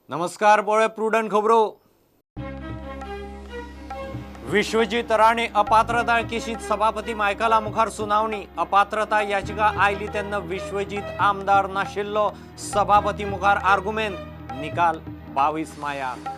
नमस्कार, पळय प्रुडंट खबरो. विश्वजीत राणे अपात्रताय केशीत सभापती मायकला मुखार सुनावणी. अपात्रताय याचिका आयली तेन्ना विश्वजीत आमदार नाशिल्लो. सभापती मुखार आर्गुमेंट. निकाल 22 मायाक.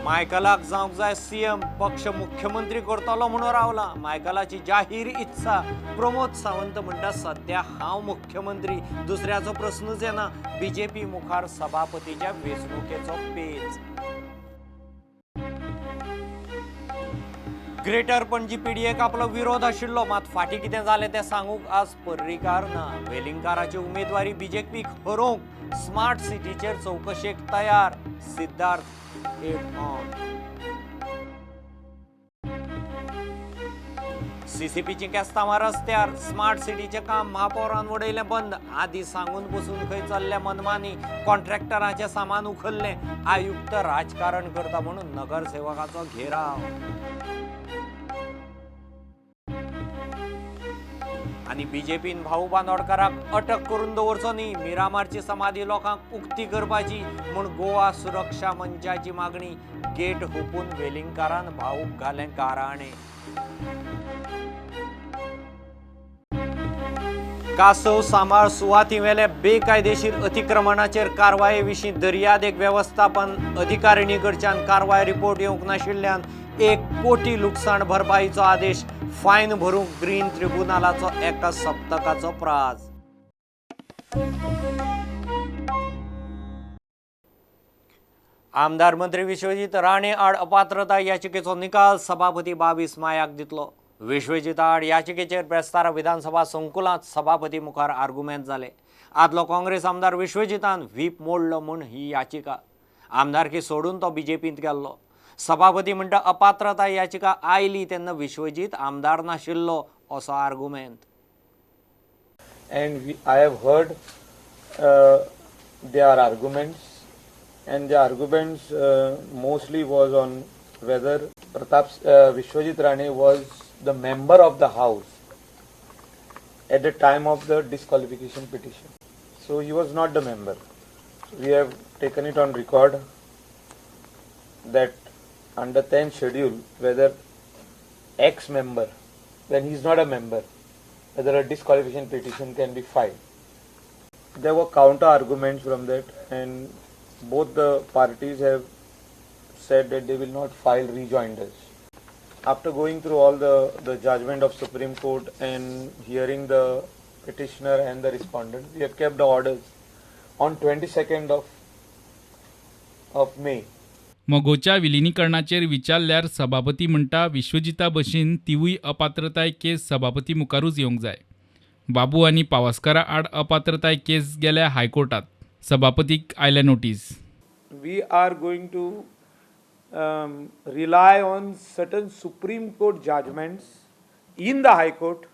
मायकलाक जावंक जाय सीएम, पक्ष मुख्यमंत्री करतलो म्हणून रावला. मायकलाची जाहीर इत्सा. प्रमोद सावंत म्हणटा सद्या हांव मुख्यमंत्री, दुसऱ्याचो प्रस्नूच येना. बीजेपी मुखार सभापतीच्या वेंचणुकेचो पेच. ग्रेटर पणजी पीडीएक आपलो विरोध आशिल्लो, मात फाटीं कितें जालें तें सांगूंक आज पर्रीकार ना. वेलिंगकाराची उमेदवारी बीजेपीक हरोवंक स्मार्ट सिटीचेर चवकशेक तयार. सिद्धार्थ ऑन. सीसीपीची केस्तांवां रस्त्यार. स्मार्ट सिटीचें काम महापौरान वडयलें बंद. आदी सांगून बसून खंय चल्ले मनमानी. कॉन्ट्रॅक्टराचें सामान उखल्लें. आयुक्त राजकारण करता म्हणून नगरसेवकाचो घेराव. आनी बीजेपीन भाऊ बांदोडकाराक अटक करून दवरचो न्ही, मिरामारची समाधी लोकांक उक्ती करपाची म्हूण गोवा सुरक्षा मंचाची मागणी. गेट हुपून वेलिंगकारान भाऊक घालें गाराणें. कासव सांबाळ सुवातीवेले बेकायदेशीर अतिक्रमणाचेर कारवाये विशीं दर्यादेग वेवस्थापन अधिकारिणी कडच्यान कारवाय रिपोर्ट येवंक नाशिल्ल्यान 1 कोटी लुकसाण भरपाईचो आदेश. फायन भरूंक ग्रीन ट्रिब्युनलाचो एका सप्तकाचो प्राज. आमदार मंत्री विश्वजीत राणे आड अपात्रताय याचिकेचो निकाल सभापती 22 मायाक दितलो. विश्वजीत आड याचिकेचेर बेस्तारा विधानसभा संकुलांत सभापती मुखार आर्गुमेंट जाले. आदलो काँग्रेस आमदार विश्वजीतान व्हीप मोडलो म्हूण ही याचिका. आमदारकी सोडून तो बीजेपींत गेल्लो. सभापती म्हणटा अपात्रताय याचिका आयली तेन्ना विश्वजीत आमदार नाशिल्लो असो argument. And I have heard their arguments, and the arguments mostly was on whether Pratap Vishwajit Rane was the member of the house at the time of the disqualification petition. So he was not the member. We have taken it on record that under 10th schedule, whether ex-member, when he is not a member, whether a disqualification petition can be filed. There were counter arguments from that, and both the parties have said that they will not file rejoinders. After going through all the judgment of Supreme Court and hearing the petitioner and the respondent, we have kept the orders on 22nd of May. मगोच्या विलिनीकरणाचेर विचारल्यार सभापती म्हणटा विश्वजिता भशेन तिवूय अपात्रताय केस सभापती मुखारूच येवंक जाय. बाबू आनी पावसकारा आड अपात्रताय केस गेल्या हायकोर्टात. सभापतीक आयल्या notice. We are going to rely on certain Supreme Court judgments in the High Court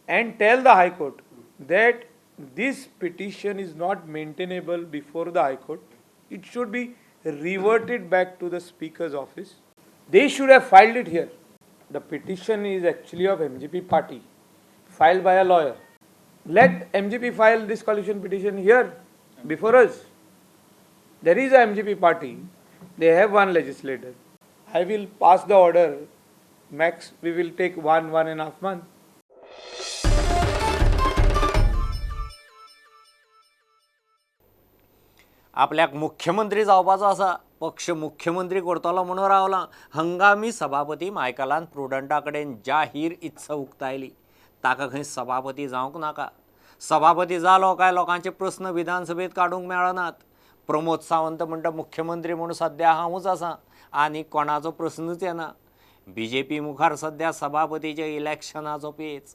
and tell the High Court that this petition is not maintainable before the High Court. It should be reverted back to the Speaker's office. They should have filed it here. The petition is actually of MGP party, filed by a lawyer. Let MGP file this disqualification petition here before us. There is a MGP party. They have one legislator. I will pass the order. Max, we will take 1.5 months. आपल्याक मुख्यमंत्री जावपाचो आसा, पक्ष मुख्यमंत्री करतलो म्हणून रावला. हंगामी सभापती मायकलान प्रुडंटा कडेन जाहीर इत्सा उक्तायली. ताका खंय सभापती जावंक नाका. सभापती जालो काय लोकांचे प्रस्न विधानसभेत काडूंक मेळनात. प्रमोद सावंत म्हणटा मुख्यमंत्री म्हणून सद्या हांवूच आसा आनी कोणाचो प्रस्नूच येना. बीजेपी मुखार सद्या सभापतीच्या इलेक्शनाचो पेच.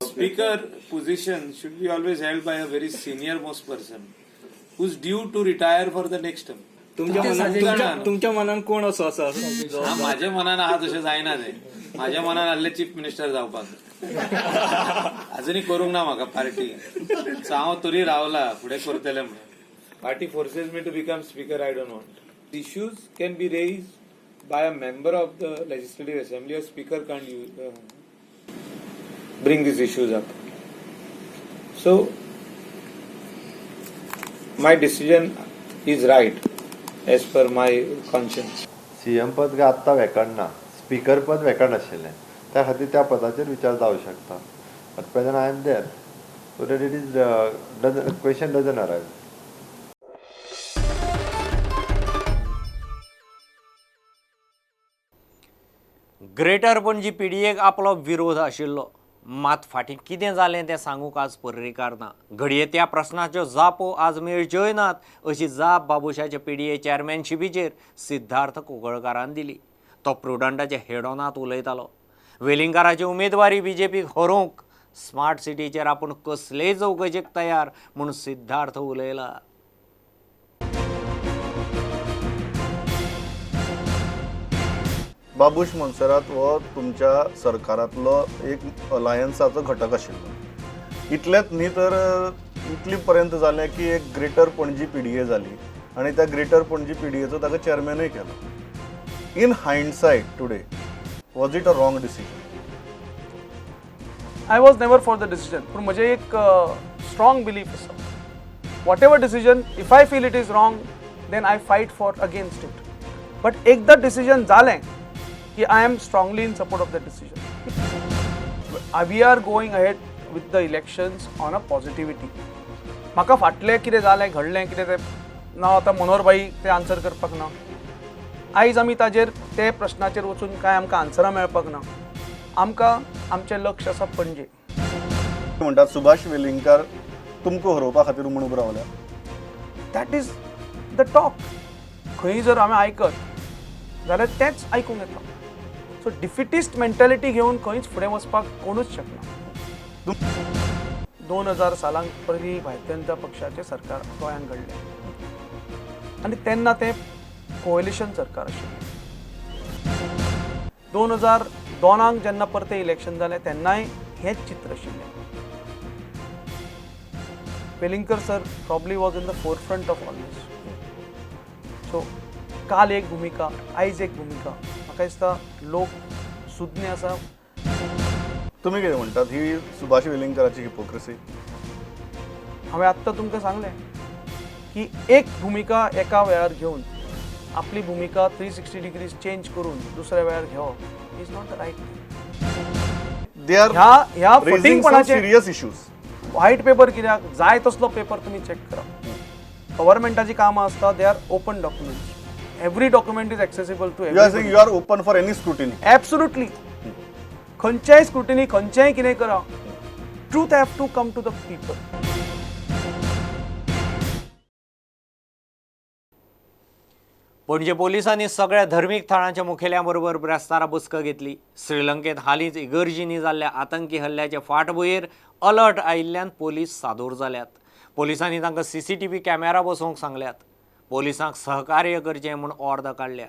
Speaker position should be always held by a very senior most person who's due to retire for the next term. तुमच्या मनान कोण असो आसा? माझ्या मनान आहा तशें जायना तें. माझ्या मनान आहलें चीफ मिनिस्टर जावपाक. अजूनय करूंक ना म्हाका पार्टी. सो हांव तरी रावला फुडें करतलें म्हणून. Party forces me to become speaker, I don't want. Issues can be raised by a member of the Legislative Assembly. A speaker can't bring these issues up. So My decision is right as per my conscience. CM पद काय आत्तां vacant ना, speaker पद vacant आशिल्लें, त्या खातीर त्या पदाचेर विचार जावंक शकता. At present I am there, so that it is question doesn't arise. Greater Panaji पीडीएक आपलो विरोध आशिल्लो, मात फाटीं कितें जालें तें सांगूंक आज पर्रीकार ना. घडये त्या प्रस्नाच्यो जापो आज मेळच्योय नात अशी जाप बाबुशाचे पीडीए चेअरमॅनशिपीचेर सिद्धार्थ कोगळकारान दिली. तो प्रुडंटाच्या हेडोनांत उलयतालो. वेलिंगकाराची उमेदवारी बीजेपीक हरोवंक स्मार्ट सिटीचेर आपूण कसलेय चवकशेक तयार म्हूण सिद्धार्थ उलयला. बाबूश मोन्सेरात हो तुमच्या सरकारांतलो एक अलायन्साचो घटक आशिल्लो. इतलेंच न्ही तर इतली पर्यंत जालें की एक ग्रेटर पणजी पीडीए जाली आनी त्या ग्रेटर पणजी पीडीएचो ताका चेअरमॅनूय केलो. In hindsight today, was it a wrong decision? I was never for the decision, पूण म्हजें एक स्ट्रॉंग बिलीफ आसा, whatever decision if I feel it is wrong then I fight for against it. But एकदां decision जालें की I am strongly in support of the decision. We are going ahead with the elections on a positivity. म्हाका फाटलें कितें जालें घडलें कितें तें ना आतां मनोहर भाई तें आन्सर करपाक ना. आयज आमी ताजेर ते प्रश्नाचेर वचून कांय आमकां आन्सरां मेळपाक ना. आमकां आमचें लक्ष आसा पणजे. म्हणटात सुभाष वेलिंगकार तुमकां हरोवपा खातीर म्हूण उबो रावल्या. That is the talk. खंय जर आमी आयकत जाल्यार तेंच आयकूंक येता. सो डिफिटिस्ट मेंटेलिटी घेवन खंयच फुडें वचपाक कोणूच शकना. 2000 सालांक पयलीं भारतीय जनता पक्षाचें सरकार गोंयांत घडलें आनी तेन्ना तें कोएलिशन सरकार आशिल्लें. 2002 जेन्ना परतें इलेक्शन जालें तेन्नाय हेंच चित्र आशिल्लें. Velingkar sir probably was in the forefront of all this. So काल एक भुमिका, आयज एक भुमिका, म्हाका दिसता लोक सुज्ञ आसा. तुमी कितें म्हणटात ही सुभाष वेलिंगकाराची हिपोक्रेसी? हांवें आत्तां तुमकां सांगलें की एक भुमिका एका वेळार घेवन आपली भुमिका 360 डिग्रीज चेंज करून दुसऱ्या वेळार घेवप is not the right thing. ह्या फटींगपणाचे सिरियस इश्यूज. व्हायट पेपर कित्याक जाय तसलो पेपर तुमी चॅक करा. गव्हर्मेंटाची कामां आसता, they are open documents. Every document is accessible to You are saying you are open for any scrutiny? Absolutely. खंयच्याय स्क्रुटिनी, खंयच्याय कितें करा, truth have to come to the people. Panaji पोलिसांनी सगळ्या धर्मीक थळांच्या मुखेल्या बरोबर ब्रेस्तारा बसका घेतली. श्रीलंकेत हालींच इगर्जींनी जाल्ल्या आतंकी हल्ल्याचे फाटभुंयेर अलर्ट आयिल्ल्यान पोलीस सादूर जाल्यात. पोलिसांनी तांकां CCTV camera बसोवंक सांगल्यात. पोलिसांक सहकार्य करचें म्हूण ऑर्द काडल्या.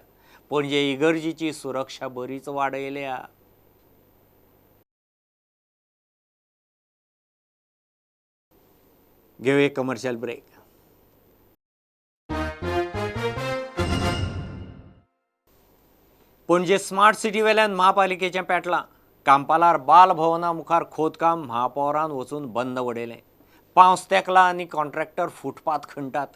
पणजे इगर्जीची सुरक्षा बरीच वाडयल्या. घेवया एक commercial break. Panaji smart city वेल्यान महापालिकेचें पेटलां. कांपालार बाल भवना मुखार खोदकाम महापौरान वचून बंद उडयलें. पावस तेंकला आनी कॉन्ट्रॅक्टर फुटपाथ खणटात.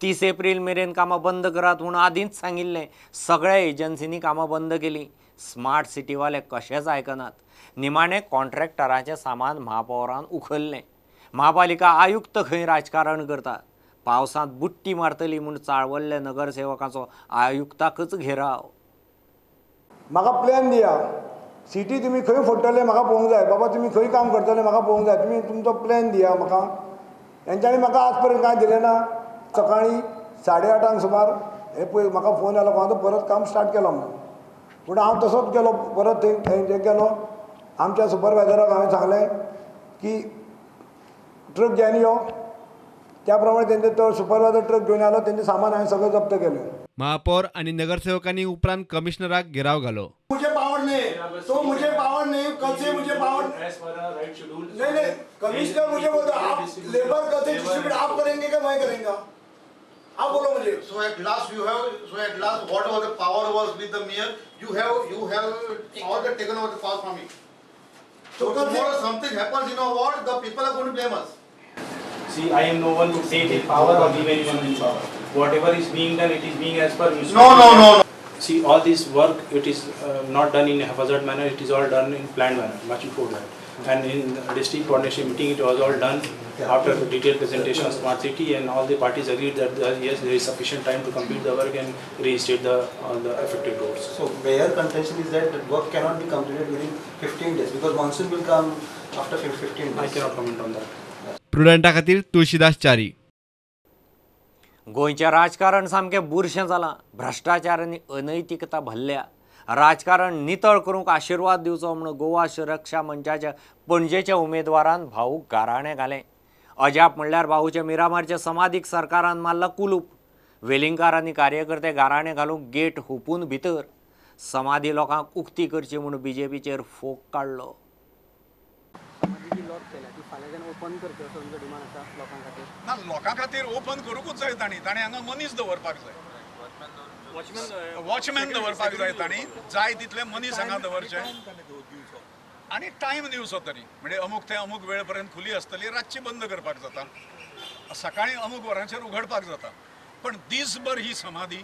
30 एप्रील मेरेन कामां बंद करात म्हूण आदींच सांगिल्लें. सगळ्या एजन्सींनी कामां बंद केलीं. स्मार्ट सिटीवाले कशेंच आयकनात. निमाणें कॉन्ट्रॅक्टराचें सामान महापौरान उखल्लें. महापालिका आयुक्त खंय राजकारण करतात. पावसांत बुट्टी मारतली म्हूण चाळवल्ल्या नगरसेवकाचो आयुक्ताकच घेराव. म्हाका प्लॅन दिया, सिटी तुमी खंय फोडटले म्हाका पळोवंक जाय, बाबा तुमी खंय काम करतले म्हाका पळोवंक जाय, तुमी तुमचो प्लॅन दिया म्हाका. तेंच्यांनी म्हाका आज पर्यंत कांय दिलें ना. सकाळीं 8:30 सुमार हे पळय म्हाका फोन आयलो कोणाचो, परत काम स्टार्ट केलो म्हणून. पूण हांव तसोच गेलो, परत थंय गेलो. आमच्या सुपरवायजराक हांवें सांगलें की ट्रक घेवन यो. त्या प्रमाणे तेंचे तो सुपरवायजर ट्रक घेवन आयलो, तेंचें सामान हांवें सगळें जप्त केलें. महापौर आणि नगरसेवकांनी उपरांत कमिशनराक घेराव घालो. मुझे पावर नहीं, तो मुझे पावर नहीं, कल से मुझे पावर नहीं. नहीं कमिश्नर मुझे बोलता आप लेबर कल से डिस्ट्रीब्यूट आप करेंगे क्या मैं करेंगा, आप बोलो मुझे. So at last you have, so at last whatever the power was with the mayor, you have all the taken over the power from me. So tomorrow something happens in our ward, the people are going to blame us. See, I am no one to take in power or give anyone in power. Whatever is being done, it is being as per municipal. No, no, no, no. See, all this work, it is not done in a haphazard manner. It is all done in planned manner, much before that. And in the district coordination meeting, it was all done after the detailed presentation of Smart City, and all the parties agreed that yes, there is sufficient time to complete the work and reinstate all the affected roads. So, mayor contention is that the work cannot be completed within 15 days because monsoon will come after 15 days. I cannot comment on that. प्रुडंटा खातीर तुळशीदास च्यारी. गोंयचें राजकारण सामकें बुरशें जालां. भ्रश्टाचार आनी अनैतिकता भरल्या. राजकारण नितळ करूंक आशिर्वाद दिवचो म्हूण गोवा सुरक्षा मंचाच्या पणजेच्या उमेदवारान भाऊक गाराणें घालें. अजाप म्हणल्यार भाऊच्या मिरामारच्या समाधीक सरकारान मारला कुलूप. वेलिंगकार आनी कार्यकर्ते गाराणें घालूंक गेट हुपून भितर. समाधी लोकांक उक्ती करची म्हूण बीजेपीचेर फोग काडलो. ना, लोकां खातीर ओपन करूंकूच जाय तांणी. तांणी हांगा मनीस दवरपाक जाय, वॉचमॅन दवरपाक जाय. तांणी जाय तितले मनीस हांगा दवरचे आनी टायम दिवचो तरी. म्हणजे अमूक ते अमूक वेळ पर्यंत खुली आसतली, रातची बंद करपाक जाता, सकाळी अमूक वरांचेर उघडपाक जाता. पण दीसभर ही समाधी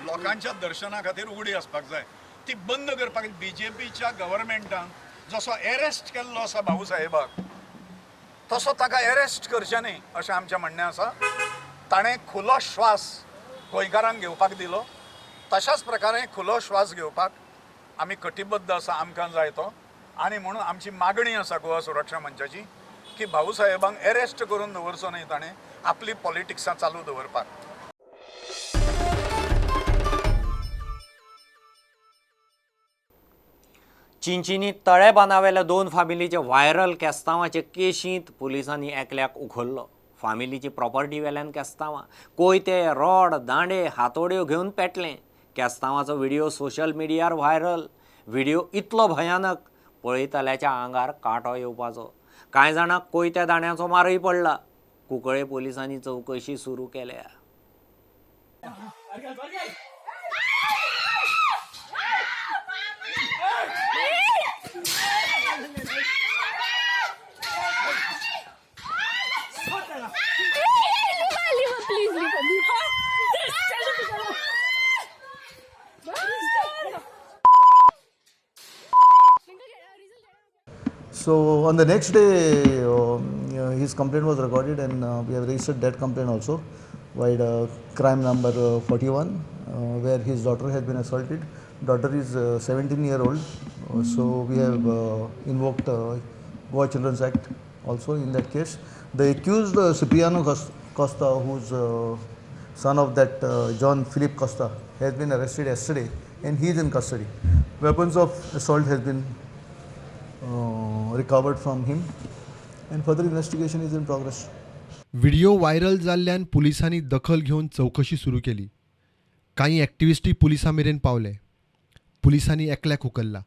लोकांच्या दर्शना खातीर उगडी आसपाक जाय. ती बंद करपाक बीजेपीच्या गव्हर्मेंटान जसो एरेस्ट केल्लो आसा भाऊ साहेबाक तसो ताका एरेस्ट करचें न्ही अशें आमचें म्हणणें आसा. ताणें खुलो श्वास गोंयकारांक घेवपाक दिलो, तशाच प्रकारे खुलो श्वास घेवपाक आमी कटिबद्ध आसा. आमकां जाय तो. आनी म्हणून आमची मागणी आसा गोवा सुरक्षा मंचाची की भाऊ साहेबांक एरेस्ट करून दवरचो न्ही, ताणें आपली पॉलिटिक्सां चालू दवरपाक. चिंचिनी तळे बांदावेल्या दोन फामिलीचे व्हायरल केस्तांवाचे केशींत पुलिसांनी एकल्याक उखल्लो. फामिलीची प्रॉपर्टी वेल्यान केस्तांवां कोयते, रॉड, दांडे, हातोड्यो घेवन पेटलें. केस्तांवाचो व्हिडिओ सोशल मिडियार व्हायरल. व्हिडिओ इतलो भयानक पळयतल्याच्या आंगार कांटो येवपाचो. कांय जाणांक कोयत्या दांड्याचो मारय पडला. कुंकळे पुलिसांनी चवकशी सुरू केल्या. So on the next day, his complaint was recorded, and we have registered that complaint also, via crime number 41, where his daughter has been assaulted. Daughter is 17-year-old, so we have invoked Goa Children's Act also in that case. The accused Cipriano Costa, who's son of that John Philip Costa, has been arrested yesterday, and he is in custody. Weapons of assault has been recovered from him, and further investigation is in progress. Video viral जाल्ल्यान पुलिसांनी दखल घेवन चवकशी सुरू केली. कांय एक्टिविस्टी पुलिसां मेरेन पावले. पुलिसांनी एकल्याक उखल्ला.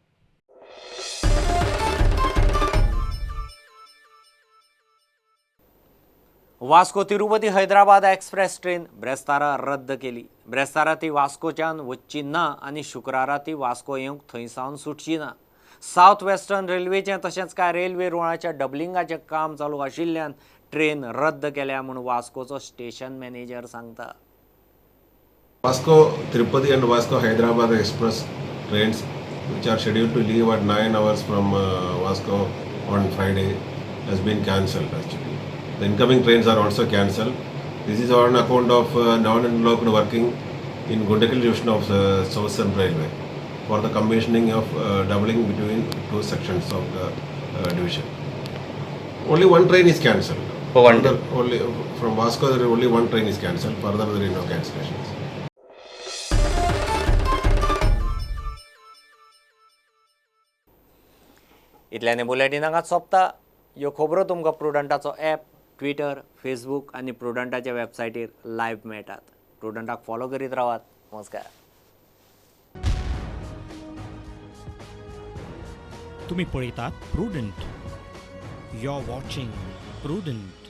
वास्को तिरुपती हैदराबाद एक्सप्रेस ट्रेन ब्रेस्तारा रद्द केली. ब्रेस्तारा ती वास्कोच्यान वचची ना आनी शुक्रारा ती वास्को येवंक थंय सावन सुटची ना. सावथ वेस्टर्न रेल्वेचें तशेंच कांय रेल्वे रुळाच्या डबलिंगाचें काम चालू आशिल्ल्यान ट्रेन रद्द केल्या म्हूण वास्कोचो स्टेशन मॅनेजर सांगता. Vasco Tirupati and Vasco Hyderabad express trains which are scheduled to leave at 9 hours from Vasco on Friday has been cancelled actually. The incoming trains are also cancelled. This is on account of non-interlocked working in Gundakal division of South Central Railway for the commissioning of doubling between two sections of the division. Only one train is cancelled. For one day? Only from Vasco there only one train is cancelled. Further there is no cancellations. इतल्याने bulletin हांगाच सोंपता. ह्यो खबरो तुमकां प्रुडंटाचो app, Twitter, Facebook आनी प्रुडंटाच्या वेबसायटीर live मेळटात. प्रुडंटाक follow करीत रावात. नमस्कार. तुम्ही पळयतात Prudent. You are watching Prudent.